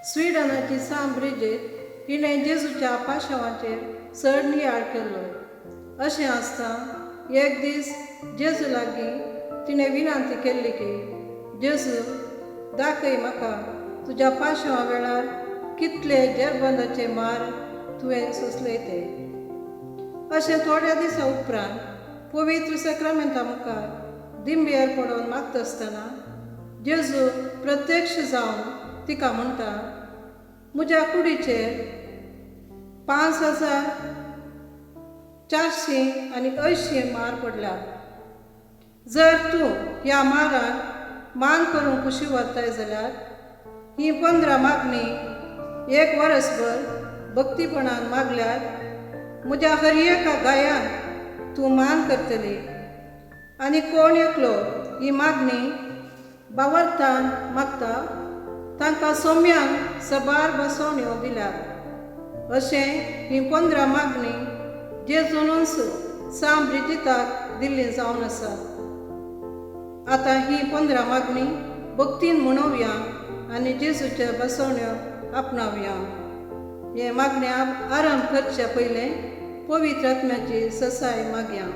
स्विडनाची सां ब्रिजीत हिणें जेजूच्या पाशांवाचेर चड नियाळ केल्लो. अशें आसता एक दीस जेजू लागीं तिणें विनंती केल्ली की, जेजू, दाखय म्हाका तुज्या पाशांवा वेळार कितले जेरबंदाचे मार तुवें सोंसले ते. अशें थोड्या दिसां उपरांत पवित्र सक्रामेंता मुखार दिंबेर पडून मागता आसतना जेजू प्रत्यक्ष जावन तिका म्हणटा, म्हज्या कुडीचेर 5480 मार पडल्यात. जर तूं ह्या माराक मान करूंक खुशी व्हरताय जाल्यार ही 15 मागणी एक वरसभर भक्तीपणान मागल्यार म्हज्या हर एका गायान तूं मान करतली. आनी कोण एकलो ही मागणी बावर्थान मागता तांकां सोम्यान सबार बसवण्यो दिल्यात. अशें ही 15 मागणी जेजूनच सां ब्रिजिताक दिल्ली जावन आसा. आतां ही 15 मागणी भक्तीन म्हणोवया आनी जेजूच्या बसवण्यो आपणावया. हे मागणे आरंभ करचे पयलें पवित्र आत्म्याची ससाय मागया.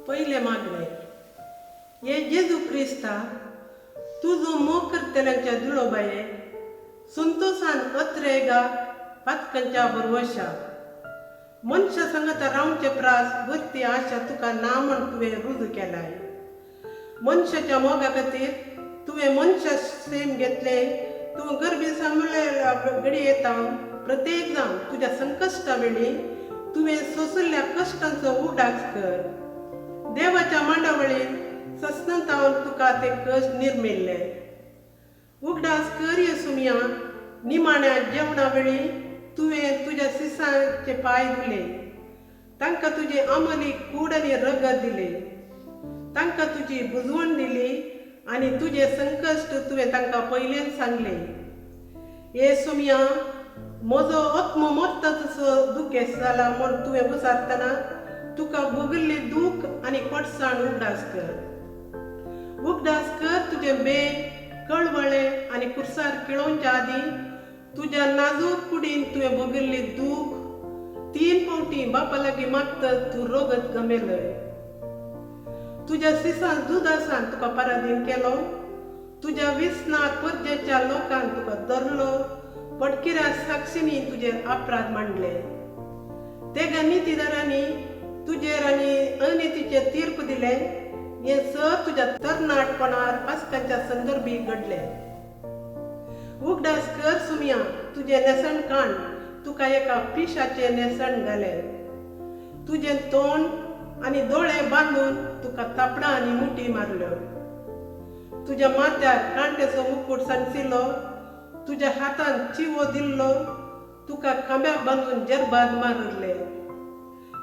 पयलें मागणें. हे जेजू क्रिस्ता, तुजो मोग करतल्यांच्या दुळोबाये संतोसान अत्रेगा पातकांच्या भरवशा मनशा सांगाता रावचे प्रास वरती आशा तुका ना म्हण तुवें रुजू केलाय. मनशाच्या मोगा खातीर तुवें मनशा सेम घेतलें. तूं गरबी सांगलेल्या घडी येता प्रत्येक जावन तुज्या संकश्टा वेळी तुवें सोंशिल्ल्या कश्टांचो उगडास कर. देवाच्या मांडावळीन सस्नांतावन तुका ते कश्ट निर्मिल्ले. उगडास कर ये सुमया, निमाण्या जेवणा वेळी तुवें तुज्या सिसांचे पांय धुले, तांकां तुजी अमली कूड आनी रगत दिले, तांकां तुजी बुजवण दिली आनी तुजे संकश्ट तुवें तांकां पयलेंच सांगले. हे सुमया, म्हजो आत्मो मरता तसो दुखेस्त जाला म्हूण तुवें विचारतना तुका भोगिल्ली दूख आनी कोटसाण उगडास कर. उगडास कर तुजें बे कळवळे आनी कुर्सार किळोवच्या आदीं तुज्या नाजूक कुडीन तुवें भोगिल्ली दूख. 3 फावटी बापा लागीं मागता तूं रोगत गमेलय. तुज्या सिसान जुदासान तुका पराधीन केलो. तुज्या विसनार परजेच्या लोकान तुका धरलो. पटकिऱ्या साक्षिनी तुजेर अपराध मांडले. तेगा नितीदारांनी तुजेर आनी अनितीचे तीर्प दिले. हें सर तुज्या तरणाटपणार पास्कांच्या संदर्भी घडले. उगडास कर सुमया, तुजें न्हेसण काण तुका एका पिशाचें न्हेसण घालें. तुजें तोंड आनी दोळे बांदून तुका थापडां आनी मुठी मारल्यो. तुज्या माथ्यार कांट्याचो मुकूट सांचिल्लो. तुज्या हातान चिवो दिल्लो. तुका खांब्याक बांदून जरबाद मारिल्ले.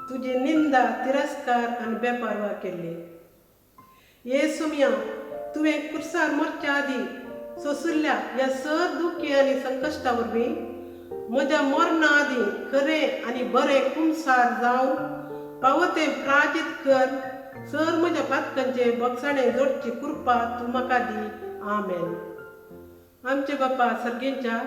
तुजी निंदा, तिरस्कार आनी बेपारवा केल्ली. हे सुमया, तुवें कुर्सार मरच्या आदीं सोंशिल्ल्या ह्या सर दुखी आनी संकश्टा वरवीं म्हज्या मरणा आदीं खरें आनी बरें कुमसार जावन पावो तें प्राजीत कर. सर म्हज्या पातकांचे बोगसाणे जोडची कृपा तूं म्हाका दी. आमेन. आमचे बापा सर्गेंच्या,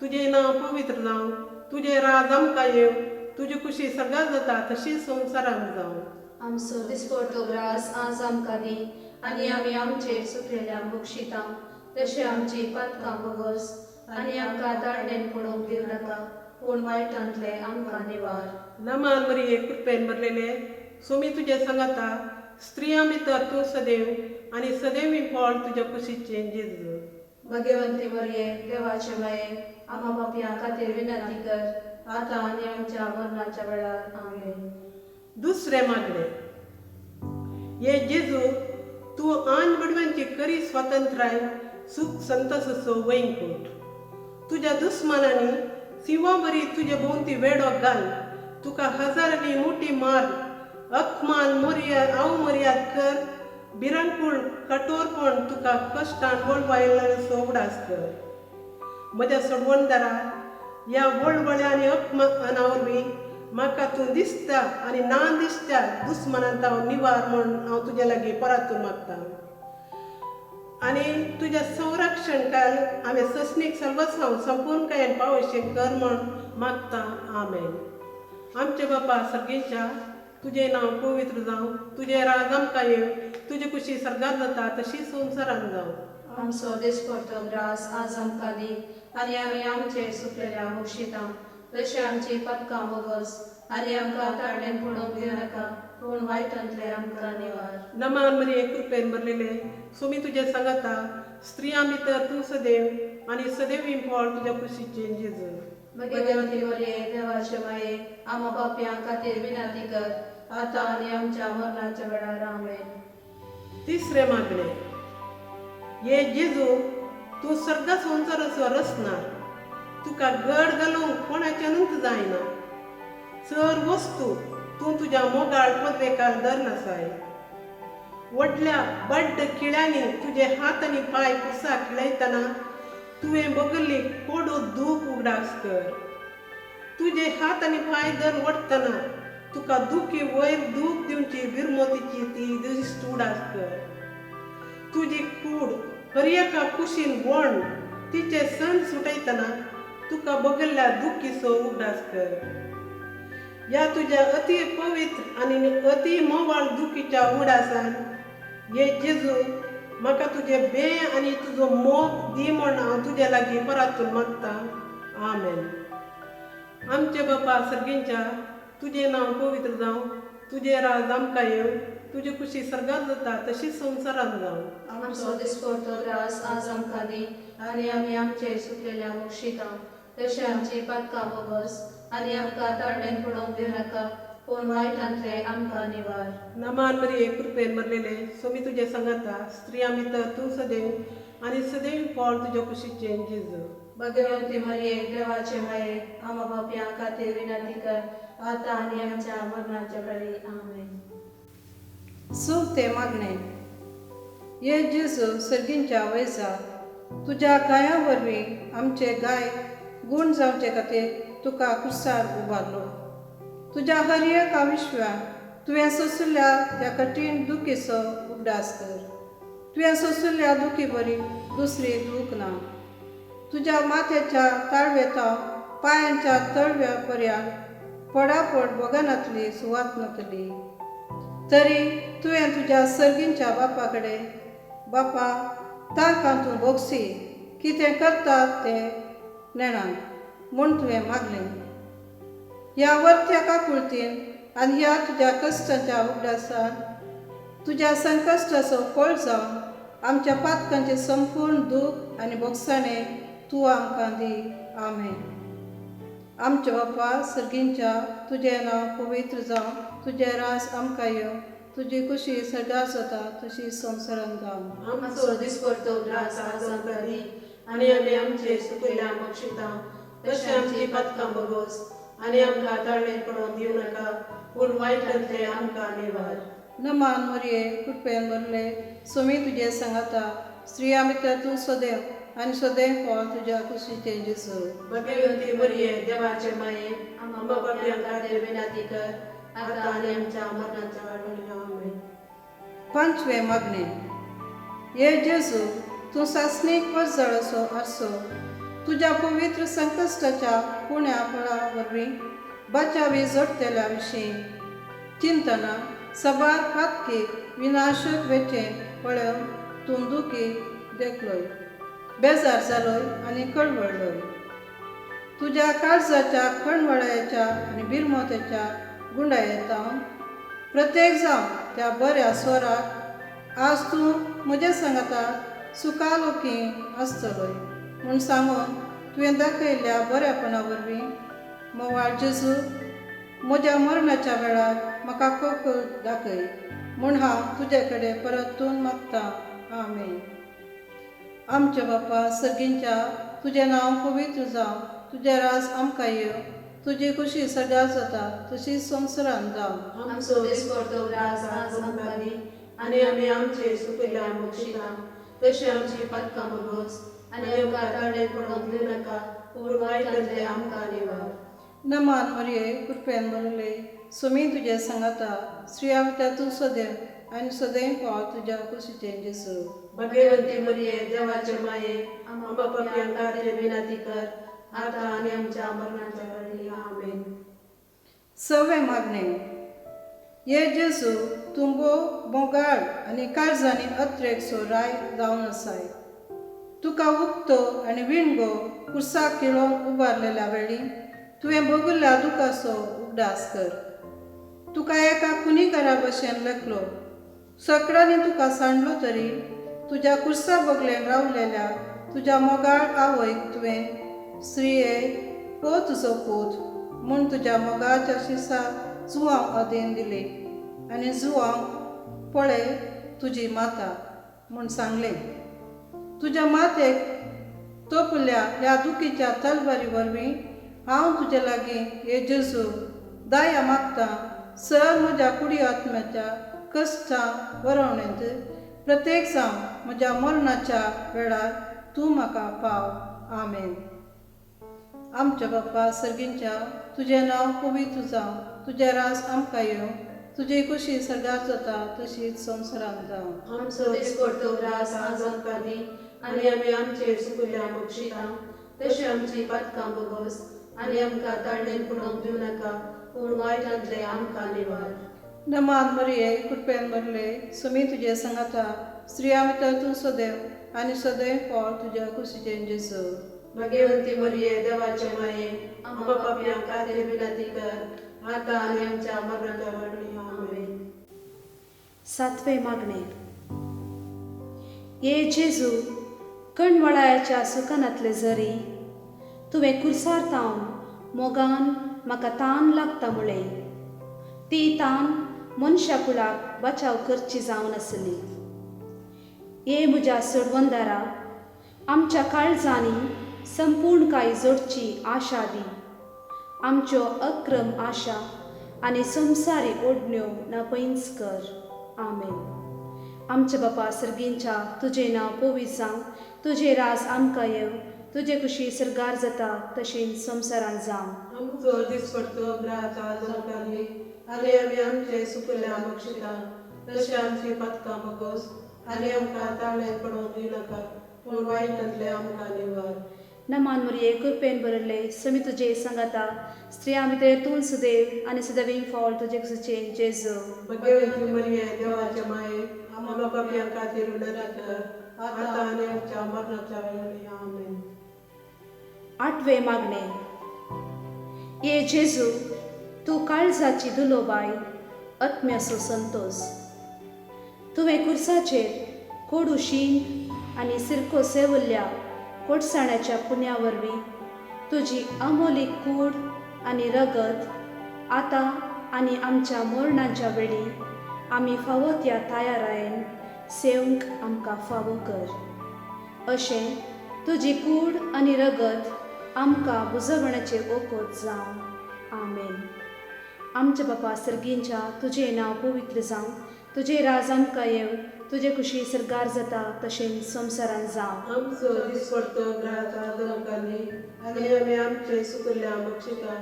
तुजें नांव पवित्र जावं. तुजें राज आमकां येवं. तुजी खुशी सगळ्यात जाता तशी संवसारांत जावं. आमचो दिसपडतो ग्रास आज आमकां दी आनी आमी आमचेर चुकलेल्या बक्षिता तशें आमची पातकां बगस आनी आमकां ताळणेन पडोवंक दिवं नाका, पूण वायटांतले आमकां निवार. नमान मरिये, कृपेन भरलेले, सुमी तुजे सांगाता. स्त्रियां भितर तूं सदैव आनी सदैवी फळ तुज्या कुशीचें जेजू. भगवंती मरिये, देवाचे माये, आमा पापयां खातीर विनंती कर, आतां आनी आमच्या मरणाच्या वेळार. आमेन. दुसरें मागणें. हे जेजू, तूं आन बडव्यांची करी स्वातंत्र्याय सूख संतोसाचो वैंकूट. तुज्या दुस्मानांनी सिंवा बरी तुजे भोंवती वेडो घाल, तुका हजारांनी मोटी मार, अपमान मर्याद हांव मर्याद कर, भिरांकूळ कठोरपण तुका कश्टान वळवळ्याचो उगडास कर. म्हज्या सोडवणदारा, ह्या वळवळ्या आनी अपमाना वरवीं म्हाका तूं दिसता आनी ना दिसता दुस्मनांत हांव निवार म्हूण हांव तुज्या लागीं परतून मागता आनी तुज्या संरक्षण काल आमी सस्नीक सर्वस्व संपूर्णकायेन पावोवशें कर म्हूण मागता. आमेन. आमचे बापा सर्गेच्या, तुजें नांव पवित्र जावं, तुजें राज आमकां येवं, तुजी कुशी सर्गात जाता तशी संवसारान जावं. आमचो दिसपडतो ग्रास आज आमकां दी आनी आमी आमचे सुकलेल्या बक्षिता तशें आमची पातकां बोगस आनी आमकां ताळणेन पडोवंक दिवनाका, पूण वायटांतले आमकां निवार. नमान मरिये, कृपेन भरलेले, सुमी तुजें सांगता, स्त्रियां भितर तूं सदैव आनी सदैव फळ तुज्या कुशीचें जेजू. भगवती मरिये, देवाचे माये, आमा पापयां खातीर विनंती कर, आतां आनी आमच्या मरणाच्या वेळार. आमेन. तिसरें मागणें. हे जेजू, तूं सर्ग संवसाराचो रचणार, तुका गड घालूंक कोणाच्यानूच जायना. चड वस्तू तूं तुज्या मोगाळ पदवेकार धरनासाय. व्हडल्या बड्ड किळ्यांनी तुजे हात आनी पांय कुसाक खिळयतना तुवें बगल्ली कोडू दूख उगडास कर. तुजे हात आनी पांय धर ओडटना तुका दुखी वयर दूख दिवची बिरमोतीची ती दिश्ट उगडास कर. तुजी कूड हर एका कुशीन वण तिचे सण सुटयतना तुका बगल्ल्या दुखीचो उगडास कर. ह्या तुज्या अति पवित्र आनी अति मोवाळ दुखीच्या उगडासान, हे जेजू, म्हाका तुजे बे आनी तुजो मोग दी म्हूण हांव तुजे लागीं परतून मागता. आमेन. आमचे बापा सर्गींच्या, तुजें नांव पवित्र जावं, तुजें राज आमकां येवं, तुजी कुशी सर्गात जाता तशीच संवसारान जावं. आमचो दिसपडतो ग्रास आज आमकां दी आनी आमी आमचे सुकलेल्या बक्षिता तशें आमची पातकां बोगस आनी आमकां ताळणेन पडोवंक दिवनाका, पूण वायटांतले आमकां निवार. नमान मरिये, कृपेन भरलेले, सोमी तुजें सांगता, स्त्रियां भितर तूं सदैव आनी सदैव फळ तुज्या कुशीचें जेजू. भगवंती मरिये, देवाचे माये, आमा पापयां खातीर विनंती कर, आतां आनी आमच्या मरणाच्या वेळी. आमेन. चवथें मागणें. हे जेजू सर्गींच्या वैजा, तुज्या गाया वरवीं आमचे गाय गूण जावचे खातीर तुका कुर्सार उबारलो. तुज्या हर एका विश्वान तुवें सोंशिल्ल्या त्या कठीण दुखीचो उगडास कर. तुवें सोंशिल्ल्या दुखी बरी दुसरी दूख ना. तुज्या माथ्याच्या ताळवेता पांयांच्या तळव्या पर्यंत पडापड भोगनातली सुवात नातली, तरी तुवें तुज्या सर्गींच्या बापा कडेन, बापा, तांकां तूं भोगसी, कितें करतात ते नेणा म्हूण तुवें मागलें. ह्या वर्त्या काकुळतीन आनी ह्या तुज्या कश्टांच्या उगडासान तुज्या संकश्टाचो फळ जावन आमच्या पातकांचें संपूर्ण दूख आनी भोगसाणें तूं आमकां दी. आमेन. आमच्या बापा सर्गींच्या, तुजें नांव पवित्र जावं, तुजें राज आमकां येवं, तुजी कुशी सर्गात जाता तशी संवसारान जावं. आमचो दिसपडतो ग्रास आज आमकां दी आनी आमी आमचे सुकयल्या बक्षिता तशें आमची पातकां बगोस आनी आमकां ताळणेन पडोवंक दिवं नाका, पूण वायटांतले आमकां निवार. नमान मरिये, कृपेन भरले, सोमी तुजें सांगाता, स्त्रियां भितर तूं सदैव आनी सदैव फळ तुज्या कुशीचें जेजू. भगवंती मरिये, देवाचे माये, आम्हा आम्हा पापयां पापयांक खातीर विनंती कर, आतां आनी आमच्या मरणाच्या वेळार. आमेन. पांचवें मागणें. हे जेजू, तूं सासणीक परजळाचो आरसो, तुज्या पवित्र संकश्टाच्या पुण्या फळा वरवीं बचावी जोडटेल्या विशीं चिंतना सबार पातकी विनाशक वेचें पळोवन तूं दुखी देखलोय, बेजार जालोय आनी कळवळलोय. तुज्या काळजाच्या कणवळ्याच्या आनी बिरमोत्याच्या गुंडायेतावन प्रत्येक जावन त्या बऱ्या स्वराक आज तूं म्हज्या सांगाता सुखालोकी आसतलोय म्हूण सांगून तुवें दाखयल्ल्या बऱ्यापणा वरवीं, मोवाळ जेजू, म्हज्या मरणाच्या वेळार म्हाका कोकूळ दाखय म्हूण हांव तुजे कडेन परतून मागतां. आमेन. आमच्या बापा सर्गींच्या तुजें नांव पवित्र जावं, तुजें राज आमकां येवं, तुजी खुशी सगळ्या जाता तशी संवसारान जावं. आमचो दिसपडतो ग्रास आज आमकां दी आनी आमी आमचे सुकिल्ल्या बक्षिता तशी आमची पातकां भोगोस आनी आमकां ताणें पडोवंक दिवं नाका पूण वायटांतलें आमकां निवार. नमान मरिये, कृपेन भरले, सुमी तुजे सांगाता, स्त्रिया भितर तूं सदैव आनी सदैव फळ तुज्या कुशीचें जेजू. भगवंती मरिये, देवाचे माये, आम्हा पापयांक खातीर विनंती कर आता आनी आमच्या मरणाच्या वेळी. आमेन. सवें मागणें. हे जेजू, तूं भोव मोगाळ आनी काळजांनी अत्रेकसो राय जावन आसाय. तुका उक्तो आनी विणगो कुर्साक किळोवन उबारलेल्या वेळी तुवें भोगिल्ल्या दुखाचो उगडास कर. तुका एका खुनीकारा भशेन लेखलो, सकडांनी तुका सांडलो तरी तुज्या कुर्सा बगलेन रावलेल्या तुज्या मोगाळ आवयक तुवें स्त्रिये हो तुजो पूत म्हूण तुज्या मोगाच्या शिसाक जुवांव अधीन दिली आनी जुवांव पळय तुजी माता म्हूण सांगलें. तुज्या मातेक तोपल्या ह्या दुखीच्या तलवारी वरवीं हांव तुजे लागीं हे जेजू दया मागता. सर म्हज्या कुडी आत्म्याच्या कश्टां वरवणेंत प्रत्येक जावं म्हज्या मरणाच्या वेळार तूं म्हाका पाव. आमेन. आमच्या बाप्पा सर्गींच्या, तुजें नांव पवित्र जावं, तुजें राज आमकां येवं, तुजी खुशी सर्गात जाता तशीच संवसारांत जावं. आमचो दिसपडतो ग्रास आज आमकां दी आनी आमी आमचे सुकुल्या बक्षिता तशी आमची पातकां भोगोस आनी आमकां ताळणेन पडोवंक दिवं नाका पूण वायटांतलें आमकां निवार. नमान मरिये, कृपेन भरले, सुमी तुजे सांगाता, स्त्रिया भितर तूं सदैव आनी सदैव फळ तुज्या कुशीचें जेजू. भगवंती मरिये, देवाचे माये, आम्हा पापयांक खातीर विनंती कर आता आनी आमच्या मरणाच्या वेळी. आमेन. सातवें मागणें. ये जेजू, कणवळायाच्या सुकानांतले जरी तुवें कुर्सार तावन मोगान म्हाका तान लागता म्हळें, ती तान मनशा कुळाक बचाव करची जावन आसली. ये म्हज्या सोडवंदारा, आमच्या काळजांनी संपूर्ण काय जोडची आशा दी. आमच्यो अक्रम आशा आनी संवसारी ओडण्यो नापयंच कर. आमेन. आमच्या बापा सर्गींच्या, तुजें नांव पवित्र जावं, तुजें राज आमकां येवं, तुजे खुशी सर्गार जाता तशेंच संवसारांत जावं. आमचो दिसपडतो ग्रास आज आमकां दी आनी आमी आमचे सुकुल्या बक्षिता तशें आमची पातकां भोगोस आनी आमकां ताळणेन पडोवंक दिवं नाका पूण वायटांतलें आमकां निवार. नमान मरिये, कृपेन भरिल्ले, समी तुजे सांगाता, स्त्रियां भितर तूं सुदैव आनी सदैव फळ तुजे कुशीचें जेजू. भगवंती मरिये, देवाचे माये, आम्हा पापयां खातीर विनंती कर आता आनी आमच्या मरणाच्या वेळी. आमेन. आठवें मागणें. ये जेजू, तूं काळजाची दुलोबाय, आत्म्याचो संतोस. तुवें कुर्साचेर कोडू शींग आनी सिरको सेवल्ल्या कोटसाण्याच्या पुण्या वरवीं तुजी अमोलीक कूड आनी रगत आतां आनी आमच्या मरणाच्या वेळी आमी फावो त्या तयारायेन सेवंक आमकां फावो कर. अशें तुजी कूड आनी रगत आमकां बुजवण्याचें ओकोत जावं. आमेन. आमच्या बापा सर्गींच्या, तुजें नांव पवित्र जावं, तुजें राज आमकां येवं, तुजे खुशी सर्गार जाता तशेंच संवसारांत जावं. आमचो दिसपडतो ग्रास आज आमकां दी आनी आमी आमचे सुकुल्या बक्षिता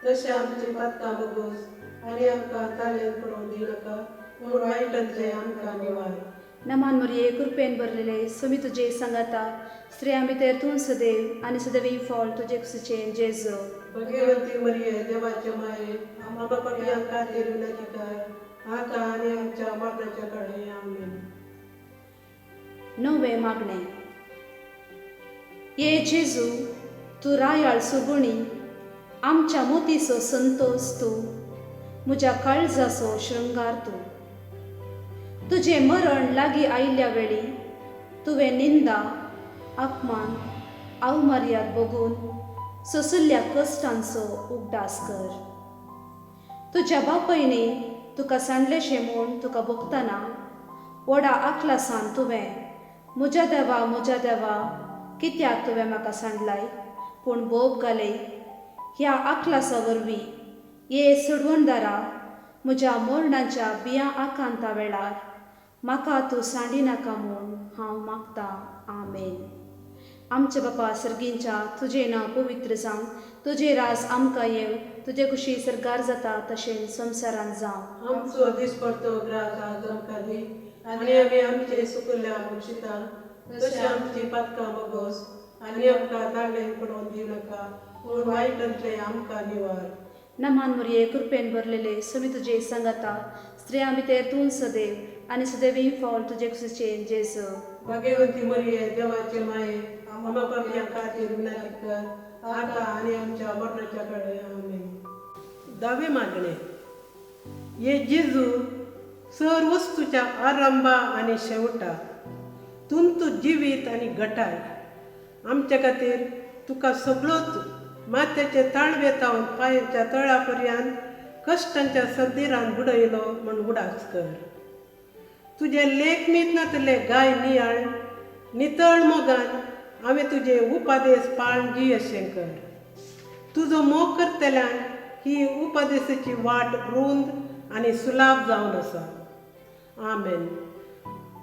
तशें आमची पातकां भोगोस आनी आमकां ताळेन पडोवंक दिवं नाका पूण वायटांतलें आमकां निवार. नमान मरिये, कृपेन भरलेले, समी तुजे सांगाता, स्त्रियां भितर तूं सदैव आनी सदैव फळ तुजे कुशीचें जेजू. भगवंती मरिये, देवाचे माये, आम्हा पापयां खातीर विनंती कर आता आनी आमच्या मरणाच्या वेळी. आमेन. णवें मागणें. ये जेजू, तूं रायाळ सुगुणी, आमच्या मोतीचो संतोस तूं, म्हज्या काळजाचो शृंगार तूं. तुजें मरण लागीं आयिल्ल्या वेळी तुवें निंदा, अपमान, अवमर्याद भोगून सोंशिल्ल्या कश्टांचो उगडास कर. तुज्या बापायनी तुका सांडलेशें म्हूण तुका भोगतना व्हडा आकलासान तुवें म्हज्या देवा म्हज्या देवा कित्याक तुवें म्हाका सांडलाय? पूण बोब घाले, ह्या आकलासा वरवीं ये सोडवणदारा, म्हज्या मरणाच्या बियां आकांता वेळार म्हाका तूं सांडिनाका म्हूण हांव मागतां. आमेन. आमच्या बापा सर्गींच्या, तुजें नांव पवित्र जावं, तुजें राज आमकां येवं, तुजे कुशी सरकार जाता तशें संवसारांत जावं. आमचो दिसपडतो ग्रास आज आमकां दी आनी आमी आमचे सुकुल्ल्या बक्षिता तशें आमची पातकां बगोस आनी आमकां ताळेन पडोवन दिवं नाका, पूण वायटांतले आमकां निवार. नमान मुरये, कृपेन भरलेले, समी तुजे सांगाता, स्त्रियां भितर तूं सदैव आनी सदैवी फळ तुजे कुशीचें जेजू. भाग्यवंती मरिये, देवाचे माये, आम्हा पापयां खातीर विनंती कर आता आनी आमच्या मरणाच्या कडे. आमेन. दावे मागणे. ये जेजू, सर वस्तूच्या आरंभा आनी शेवटा तुंतू जिवीत आनी गटाय, आमच्या खातीर तुका सगळोच माथ्याचे ताळवे तावन पांयाच्या तळा पर्यंत कश्टांच्या सदीरान बुडयलो म्हूण उडास कर. तुजें लेख मीत नातले गाय नियाळ नितळ मोगान हांवें तुजे उपादेस पाळन जी अशें कर. तुजो मोग करतल्यांक ही उपादेसाची वाट रुंद आनी सुलाभ जावन आसा. आमेन.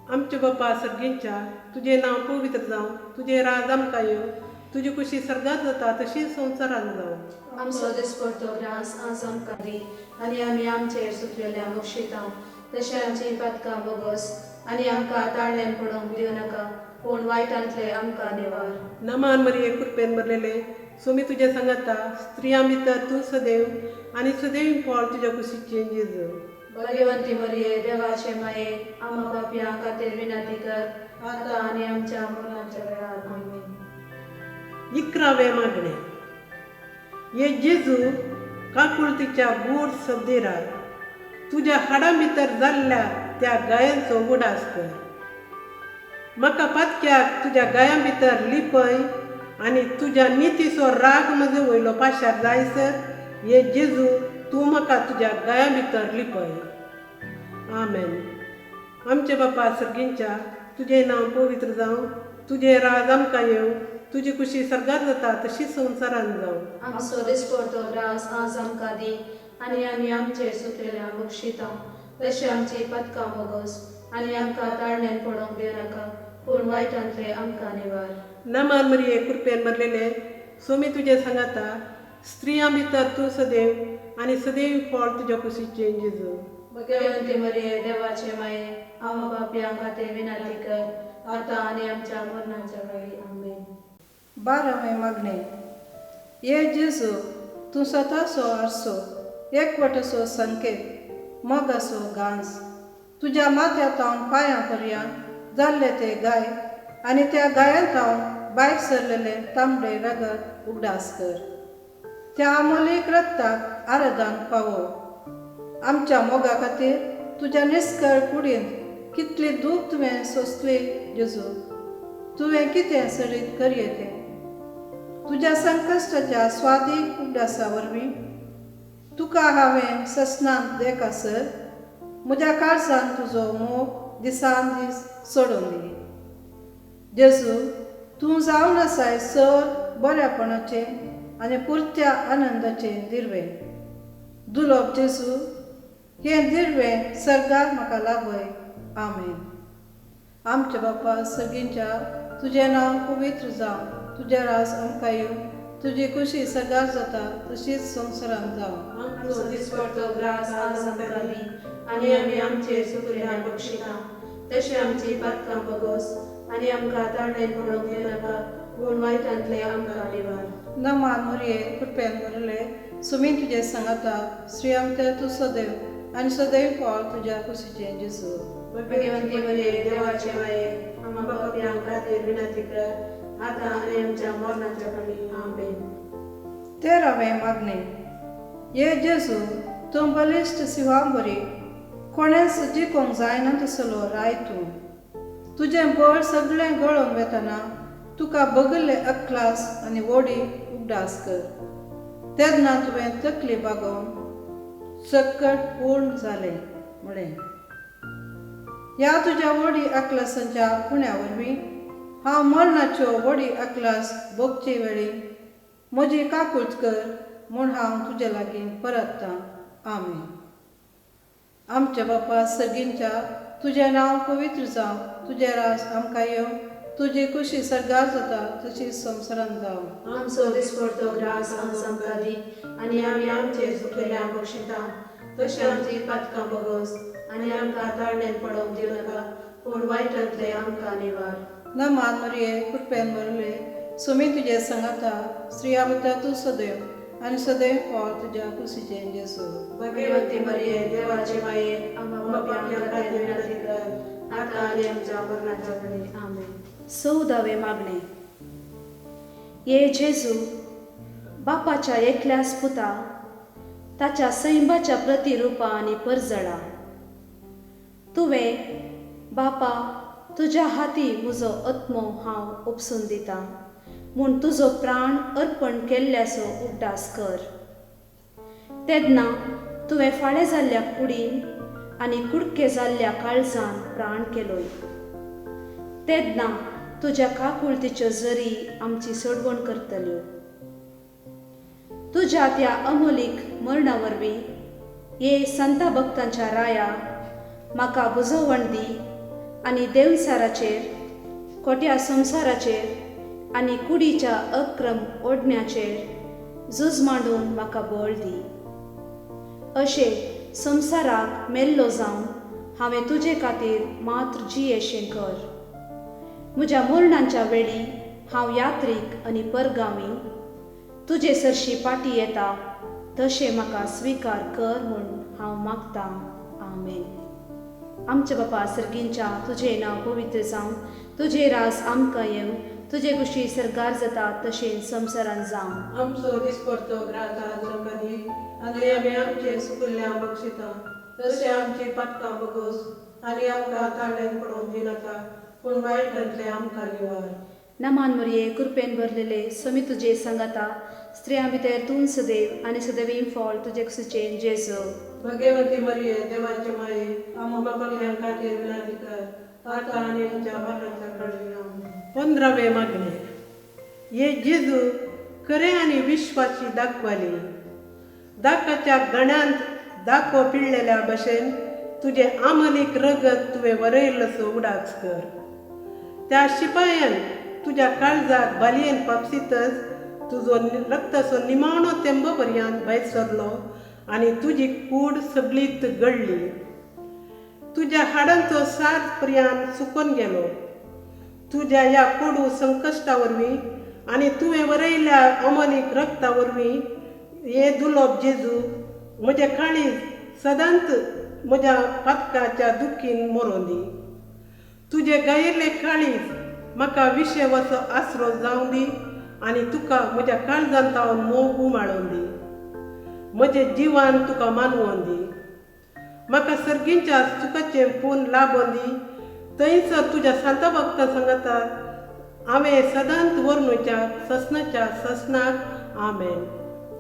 आमच्या बापा सर्गींच्या, तुजें नांव पवित्र जावं, तुजें राज आमकां येवं, तुजी कुशी सर्गात जाता तशी संवसारांत जावं. आमचो दिसपडतो ग्रास आज आमकां दी आनी आमी आमचेर सुकलेल्या बक्षिता तशें आमची पातकां बोगस आनी आमकां ताळ्यान पडोवंक दिवं नाका, पूण वायटांतले आमकां निवार. नमान मरिये, कृपेन भरलेले, सोमी तुज्या सांगाता, स्त्रियां भितर तूं सदैव आनी सदैव फळ तुज्या कुशीचें जेजू. भाग्यवंती मरिये, देवाचे माये, आम्हा पापयां खातीर विनंती कर आता आनी आमच्या मरणाच्या वेळार. आमेन. 11वें मागणें. हे जेजू, काकुळतीच्या गूढ सब्दिरार तुज्या हाडां भितर जाल्ल्या त्या गायांचो उडास कर. म्हाका पातक्याक तुज्या गायां भितर लिपय आनी तुज्या नितीचो राग म्हजे वयलो पाशार जायसर हे जेजू तूं म्हाका तुज्या गायां भितर लिपय. आमेन. आमचे बापा सर्गींच्या, तुजें नांव पवित्र जावं, तुजें राज आमकां येवं, तुजी कुशी सर्गात जाता तशी संवसारांत जावं. आमचो दिसपडतो ग्रास आज आमकां दी आनी आमी आमचेर सुकलेल्या बक्षिता तशें आमची पातकां बोगस आनी आमकां ताळण्यान पडोवंक दिवं नाका, पूण वायटांतले आमकां निवार. नमान मरिये, कृपेन भरलेले, सोमी तुजें सांगाता, स्त्रियां भितर तूं सदैव आनी सदैव फळ तुज्या कुशीचें जेजू. भाग्यवंती मरिये, देवाचे माये, आम्हा पापयां खातीर विनंती कर आता आनी आमच्या मरणाच्या वेळी. आमेन. 12वें मागणें. ये जेजू, तूं स्वताचो आरसो, एकवटाचो संकेत, मोगाचो गांज, तुज्या माथ्या तावन पांयां पर्यंत जाल्ले ते गाय आनी त्या गायां तावन भायर सरलेले तांबडे रगत उगडास कर. त्या अमोलीक रक्ताक आराधन पावो. आमच्या मोगा खातीर तुज्या निस्कळ कुडींत कितली दूख तुवें सोंसली जेजू, तुवें कितें सडीत करये तें तुज्या संकश्टाच्या स्वादीक उगडासा वरवीं तुका हांवें ससनांत देखासर म्हज्या काळजान तुजो मोग दिसान दीस सोडून दी. जेजू, तूं जावन आसाय सर बऱ्यापणाचें आनी पुरत्या आनंदाचें दिर्वें. दुलोब जेजू, हें दिर्वें सर्गार म्हाका लाभय. आमेन. आमच्या बापा सर्गींच्या, तुजें नांव पवित्र जावं, तुजें राज आमकां येवं, तुजी कुशी सर्गार जाता तशीच संवसारांत जावं. आमचो दिसपडतो ग्रास आज आमकां दी आनी आमी आमचेर सुकलेल्या बक्षिता तशें आमची पातकां बोगस आनी आमकां ताळण्यान पडोवंक दिवं नाका, पूण वायटांतले आमकां निवार. नमान मरिये, कृपेन भरले, सुमीन तुजें सांगाता, स्त्रियां भितर तूं सदैव आनी सदैव फळ तुज्या कुशीचें जेजू. भाग्यवंती मरिये, देवाचे माये, आम्हा पापयां खातीर विनंती कर आता आनी आमच्या मरणाच्या वेळी. आमेन. 13वें मागणें. ये जेजू, तूं बलिश्ट सिंहाबरी कोणेंच जिखूंक जायना तसलो राय तूं. तुजें बळ सगळें गळोवन वेतना तुका बगल्ले अक्लास आनी वोडी उगडास कर. तेन्ना तुवें तकली बागोवन सक्कट पूर्ण जालें म्हळें. ह्या तुज्या वडी अक्लासांच्या पुण्या वरवीं हांव मरणाच्यो व्हडी अकलास भोगचे वेळी म्हजी काकूत कर म्हूण हांव तुजे लागीं परततां. आमेन. आमच्या बापा सर्गींच्या, तुजें नांव पवित्र जावं, तुजें राज आमकां येवं, तुजी खुशी सर्गार जाता तशी संवसारांत जावं. आमचो दिसपडतो ग्रास आज आमकां दी आनी आमी आमचेर चुकलेल्या बक्षिता तशें आमची पातकां बगस आनी आमकां ताळणेन पडोवंक दिवं नाका पूण वायटांतले आमकां निवार. नमान मरिये, कृपेन भरले, सुमी तुजे संगाता, स्त्रिया भितर तूं सदैव आनी सदैव फळ तुज्या कुशीचें जेजू. भगवती मरिये, देवाचे माये, आमकां पापयां खातीर विनंती कर आतां आनी आमच्या मरणाच्या वेळी. आमेन. 14वें मागणें. ये जेजू, बापाच्या एकल्याच पुता, ताच्या सैंबाच्या प्रतिरुपा आनी परजळा, तुवें बापा तुज्या हाती म्हजो आत्मो हांव उपसून दिता म्हूण तुजो प्राण अर्पण केल्ल्याचो उगडास कर. तेन्ना तुवें फाळे जाल्ल्या कुडीन आनी कुडके जाल्ल्या काळजान प्राण केलोय. तेन्ना तुज्या काकुळतीच्यो जरी आमची सोडवण करतल्यो. तुज्या त्या अमोलीक मरणा वरवीं ये संता भक्तांच्या राया म्हाका बुजवण दी आनी देवसाराचेर, खोट्या संवसाराचेर आनी कुडीच्या अक्रम ओडण्याचेर झूज मांडून म्हाका बळ दी. अशें संवसाराक मेल्लो जावन हांवें तुजे खातीर मात्र जियेशें कर. म्हज्या मरणाच्या वेळी हांव यात्रीक आनी परगावी तुजे सरशी पाटी येता तशें म्हाका स्विकार कर म्हूण हांव मागतां. आमेन. आमच्या बापा सर्गींच्या, तुजें नांव पवित्र जावं, तुजें राज आमकां येवं, तुजे कुशी सर्गार जाता तशें संवसारांत जावं. आमचो दिसपडतो ग्रास आज आमकां दी आनी आमी आमचे सुकुल्ल्या बक्षिता तशें आमची पातकां बगोस आनी आमकां ताळ्यान पडोवंक दिनाका पूण वायटांतले आमकां निवार. नमान मरिये, कृपेन भरलेले, स्वामी तुजे सांगाता, स्त्रियां भितर तूं सदैव आनी सदैवी फळ तुजे कुशीचें जेजू. भगवती मरिये, देवाचे माये, आमकां पापयां खातीर विनंती कर आतां आनी आमच्या मरणाच्या वेळी. आमेन. 15वें मागणें. हे जेजू, खरें आनी विश्वाची दाखवाली, दाकाच्या गण्यांत दाखो पिळ्ळेल्या भशेन तुजें आमलीक रगत तुवें वरयल्लोसो उडास कर. त्या शिपायान तुज्या काळजाक बालयेन पापसीतच तुजो रक्ताचो निमाणो तेंबो पर्यंत भायर सरलो आनी तुजी कूड सगळीत गळ्ळी. तुज्या हाडांचो सार पर्यंत सुकून गेलो. तुज्या ह्या कोडू संकश्टा वरवीं आनी तुवें वरयल्ल्या अमलीक रक्ता वरवीं हे दुलोब जेजू म्हजें काळीज सदांच म्हज्या पातकाच्या दुखीन मरोन दी. तुजें गायिल्लें काळीज म्हाका विशेवाचो आसरो जावं दी आनी तुका म्हज्या काळजांत हांव मोग उमाळोन दी. म्हजें जिवान तुका मानवोन दी. म्हाका सर्गींच्या सुखाचें पून लाबोन दी. थंयसर तुज्या सांता भक्ता सांगाता हांवें सदांच वर्णूच्या ससनाच्या ससनाक. आमेन.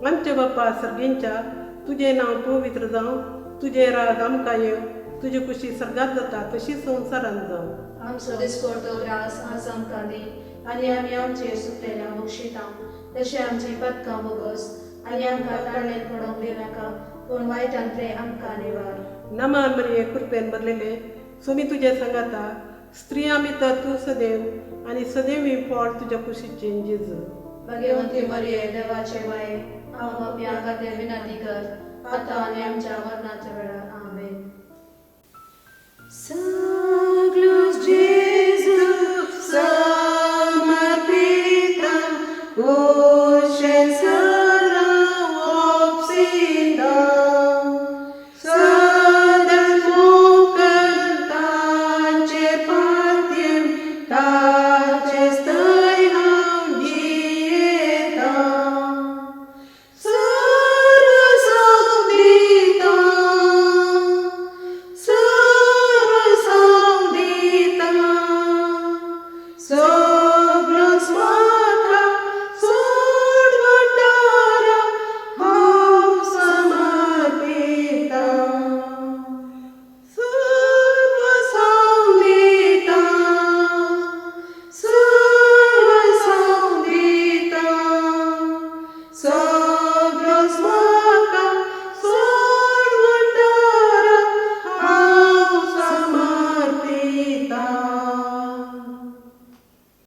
आमच्या बापा सर्गींच्या, तुजें नांव पवित्र जावं, तुजें राज आमकां येवं, तुजी खुशी सर्गात जाता तशी संवसारांत जावं. आमचो दिसपडतो ग्रास आज आमकां दी आनी आमी आमचेर सुकलेल्या बक्षिता तशें आमची पातकां बोगस आनी आमकां ताळणेन पडोवंक दिनाका पूण वायटांतले आमकां निवार. नमान मरिये, कृपेन भरलेले, स्वामी तुजें सांगाता, स्त्रियां भितर तूं सदैव आनी सदैवी फळ तुज्या कुशीचें जेजू. भगवंती मरिये, देवाचे माये, आमकां पापयां खातीर विनंती कर आतां आनी आमच्या मरणाच्या वेळार. आमेन.